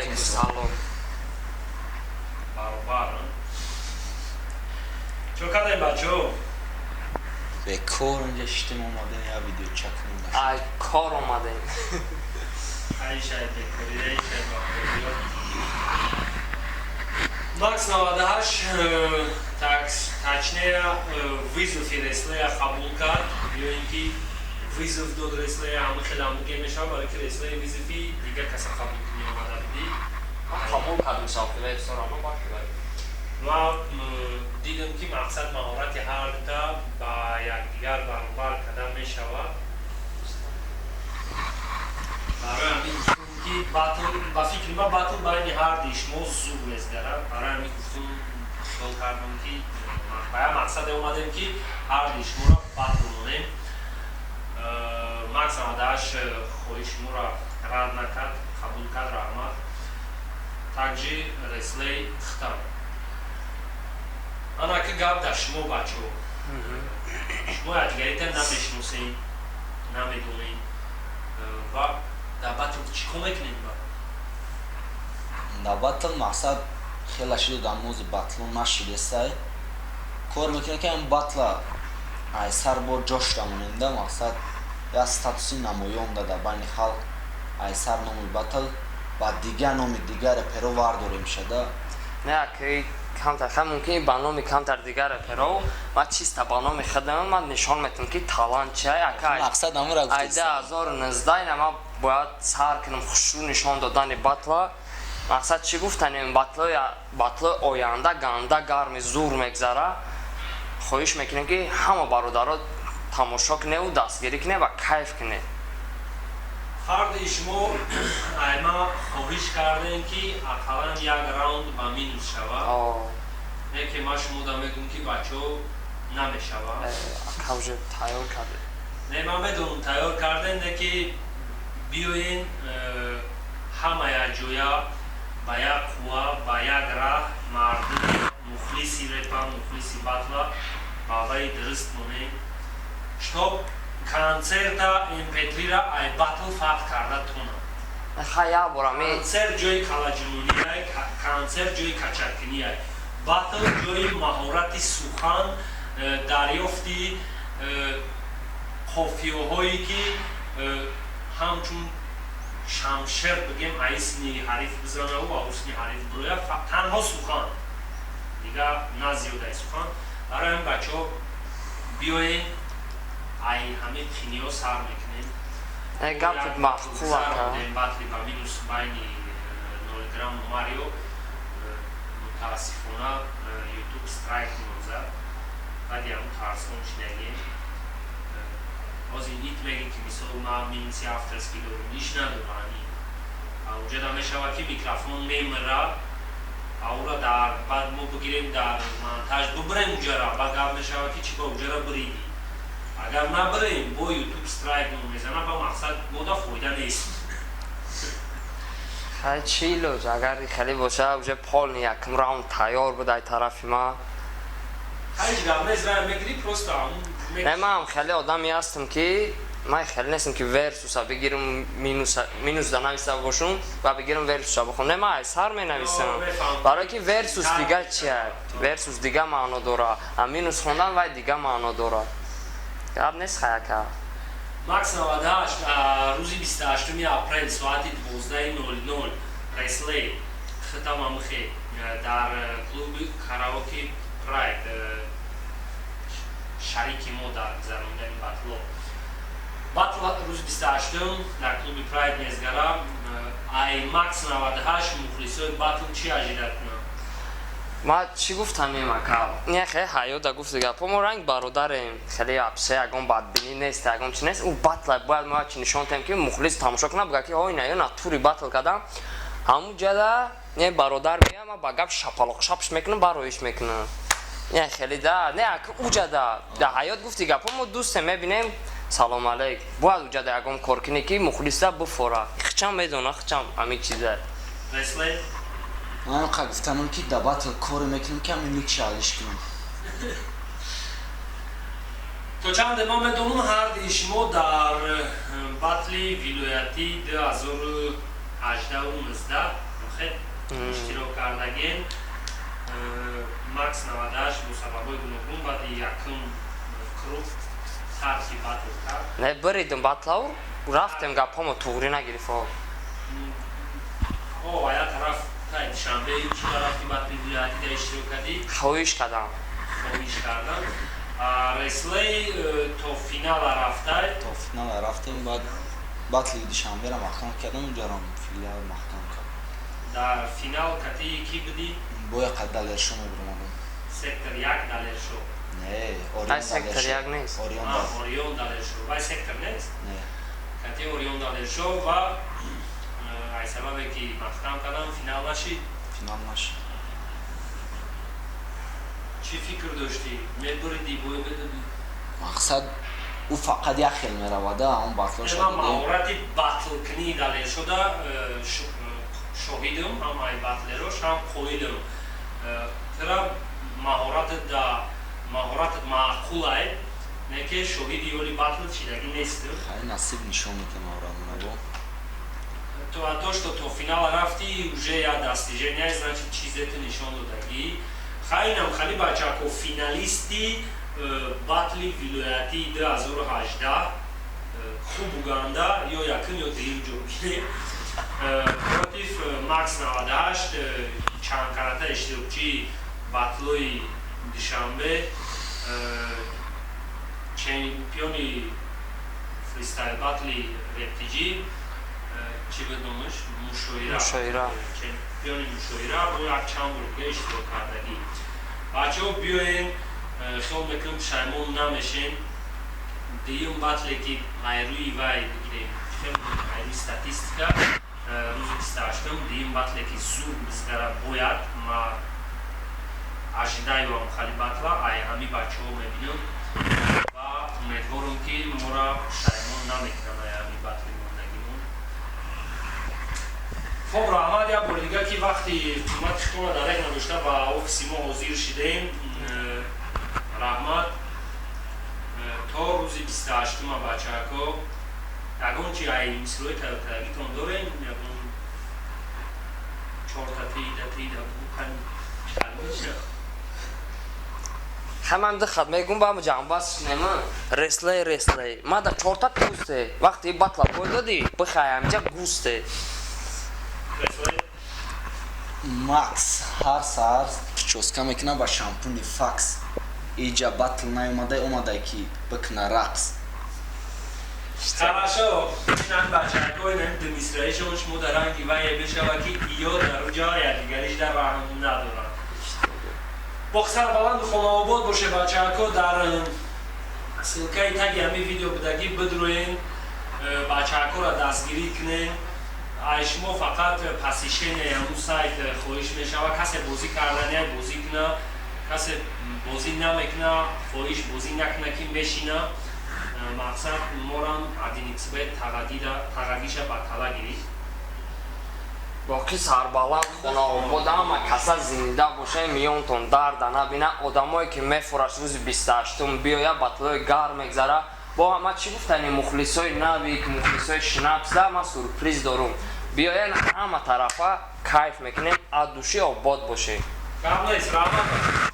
Алейкум салом. Баробар. Чо кардем, бачаҳо? Бекор инҷа шитем, омадем, я видео чакунем. Ай кор омадем. Айшай бекорӣ, айшай бакориё. Макс 98, точнее, вызов и Реслея қабул кард ё ин ки вызов дод Реслея, ҳама хеле ҳамуге мешавад, барои ки Реслея вызов и дигар каса қабул кунӣ омада будӣ. Қабул кардем, савфилаи сорано бак. Ва дидам, ки мақсад маҳорати ҳарта ба якдигар баробар карда мешавад. Барои ҳамин гуфтум, ки батл, ба фикри ман, батл байни ҳарди шумо зуд мезгарад. Барои ҳамин гуфтум, хиёл кардам, ки ба як мақсаде омадем, ки ҳарди шуморо батл монем. Макс 98 хоҳиши шуморо рад накард, қабул кард, раҳмат. Также Реслей хитам. Ана ки гап дар шумо, бачаҳо. Шумо якдигарита намешиносем, намедонем ва дар батл чӣ кор мекунем ба? Дар батл мақсад хела шиду дар музи батло нашидесай, кор мекунем, ки ҳам батла ай сар бор ҷош дамонем да. Мақсад, як статуси намоён да дар байни халқ, ай сар номи батл ба дигар номи дигар реперо вардорем шада. Не, ки камтар ха мумкин ба номи камтар дигар реперо, ма чиста ба номи худам ман нишон метам, ки талант чия, ака. Мақсад амра. Ай 2019 ина ма бояд сар кунам хушрӯ нишон додани батла. Мақсад чӣ гуфтанем, батлои оянда ганда гарми зур мегзара. Хоҳиш мекунем, ки ҳама бародаро тамошо куневу дастгирӣ куне ва кайф куне. Ҳарди шумо айма хоҳиш кардем, ки ақаллан як раунд ба минус шавад. Не ки ман шумо да мегӯм, ки бачаҳо, намешавад. Ака, уже тайёр кардем. Не, ман медонам, тайёр кардем, не ки биёен, ҳама якҷоя, ба як қувва, ба як раҳ, мардуми мухлиси репа, мухлиси батла ба ваи дуруст монем, чтоб концерта mp3-ра ай батл фарқ карда тонам. Ха, як бора ми. Концерт ҷои калаҷунонияй, концерт ҷои качаккинияй, батл ҷои маҳорати сухан, дарёфти қофиёҳое, ки ҳамчун шамшер бигем, аисни ҳариф бизанаву аусни ҳариф бироя. Танҳо сухан, дигар на зиёдаи сухан. Барои ҳамин, бачаҳо, биёен, ай ҳамин қиниҳо сар мекунем. Гапи маъқул, ака. Батли ба минус байни Нолграмму Марио, мутаассифона, Ютуб страйк мозад. Баъди ҳамун тарсон шидагем. Ҳозир ит мегӣ, ки мисол ман минуси авторский дорум, иш надорам. Уҷада мешавад, ки микрофон мемира, аура дар баъд мо бигирем, дар монтаж бибирем уҷара. Ба гап мешавад, ки чӣ ба уҷара биридӣ. Агар набирем, бо Ютуб страйк мезана, ба мақсад мода фоида нест. Хай, чӣ илоҷ, агар хеле боша, уже полный якм раунд тайёр буд ай тарафи ма. Ҳеҷ гап нест, рай мегирӣ просто. Не, ман хеле одаме ҳастам, ки ман хеле нестам, ки версуса бигирам, минус да нависа бошум ва бигирам, версуса бихонам. Не, ман ай сар менависам, барое ки версус дига чия, версус дига маъно дора, а минус хондан вай дига маъно дора. Гап нест, хаяка. Макс 98, рӯзи 28 апрел, соати 12:00, Реслей хитамамхе дар клуби караоки Прайд, шарики мо дар гузарондани батло. Батл рӯзи 28 дар клуби Прайд мезгара. Ай Макс 98 мухлисои батл чӣ ожидать кунам? Ма чӣ гуфтам, ака, не, хеле ҳаёда гуфти гапо, мо ранг бародарем, хеле апсе, ягон бадбинӣ нест, ягон чи нест. Ӯ батла бояд мо чи нишон тем, ки мухлис тамошо кунад, буга, ки ой, на, ё натури батл кардам. Ҳамун ҷада не, бародар мея, ма ба гап шапалоқ шапш мекунам, бароиш мекунам. Не, хеле да не, ака, уҷада да ҳаёт гуфти гапо, мо дӯстем, мебинем, салом алейк. Бояд уҷада ягон кор кунӣ, ки мухлиса буфора, хичам медона, хичам ҳамин чиза. Реслей? Ман қа гуфтанам, ки да батл коре мекунем, ки ҳамин ник шалиш кунам. То чанде ман медонам, ҳарди шумо дар батли вилоятӣ 2018-19. Хел иштирок кардаген. Макс 98 бо сабабҳои гуногун баъди якум круг тарки батл кард. Не, биридим батлау, рафтем, гапҳомо туғрӣ нагирифт. О, я тараф тай Душанбе чӣ рафти, батли вилоятӣ да иштирок кардӣ? Хоҳиш кардам. Хоҳиш кардам. Реслей то финала рафтай. То финала рафтем, баъд батли Душанбера маҳкам кардам, уҷарам филиал маҳкам кард. Дар финал кати кӣ будӣ? Боя қад Далершо мебиромадам. Сектор як Далершо? Не. Ай, сектор як нест. Орион. Орион Далершо вай сектор нест. Не. Кати Орион Далершо ва ай сабабе ки маҳкам кардам, финал нашид. Финал нашид. Чӣ фикр доштӣ, мебуридӣ, бой медодӣ? Мақсад, ӯ фақат як хел меравада он батлоша. Ман маҳорати батлкунии Далершода шоҳидам, ҳам ай батлерош, ҳам қоилам. Тира маҳоратат да маҳоратат маъқулай, не ки шоҳиди ёли батл чидагӣ нестам. Хай, насиб нишон медиҳам маҳоратмонаго. То а то, что то финала рафти, уже я достижение, значит, чизето нишон додагӣ. Хайнам хали, бачако, финалисти батли вилоятии 2018, хуб уганда ё якум ё дуюм ҷо гирем против Макс 98, чандкарата иштирокчии батлои Душанбе, чемпиони фристайл батли рептиҷӣ, чӣ буд номаш, Мушоира. Мушоира. Чемпиони Мушоира, бо як чанд бор дига иштирок кардагӣ. Бачаҳо, биёен, хиёл мекунам, пушаймон намешем. Дуюм батле ки айрӯи вай бигирем, айрӯи статистика, рӯзи 28-ум дуюм батле ки зур бизгара бояд. Ма ожидаю хали батла ай ҳами бачаҳо мебинам ва умедворам, ки мора пушаймон намекунанд ай ҳами батли мондагимон. Хоб, раҳмат як бори дига, ки вақти қимати худро дарек надошта ба офиси мо ҳозир шидем. Раҳмат, то рӯзи 28-ума. Бачаҳако, ягон чи ай мисрои тайёркардагитон дорем? Ягон чорта тида тида букани? Ҳамам дихат мегум, ба ҷамбас нема реслей, реслей мада чорта пусте, вақти батла бой додӣ, бихай амҷа густе. Макс ҳар саҳар причёска мекунад ба шампуни Факс. Иҷа батл наомадай, омадай ки бикуна рақс. Хорошо, инам бачаҳако, инам думисраишон шумо дар ранги вае мешава, ки ё дар ҷо якдигариш дар раҳм надоранд. Бо сарбаланду хонаобод боше, бачаҳако. Дар ссылкаи таги ҳамин видео будагӣ бидроен, бачаҳакоро дастгирӣ кунен. Ай шумо фақат посещение ҳамун сайт хоҳиш мешава. Касе бозӣ кардания, бозӣ куна, касе бозӣ намекуна, хоҳиш бозӣ накуна, ки мешина. Мақсад, морам 1xBet тағагиша ба кала гирифт. Боқӣ сарбаланд, хонаобод, ҳама каса зинда боша, миёнтон дарда набина. Одамое ки мефураш, рӯзи 28-ум биёя, батлои гарм мегзара. Бо ҳама чӣ гуфтани, мухлисои навик, мухлисои шнапсда ман сюрприз дорум. Биёян, ҳама тарафа кайф мекунем, аз души обод бошед. Гап нест, раҳмат.